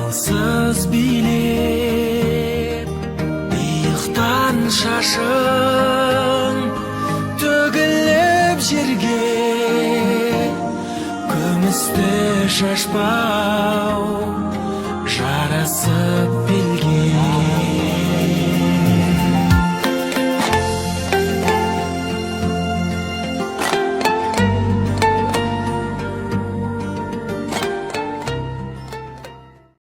Амалсыз билеп, иықтан шашың төгіліп жерге, күмісті шашпау жарасып белге.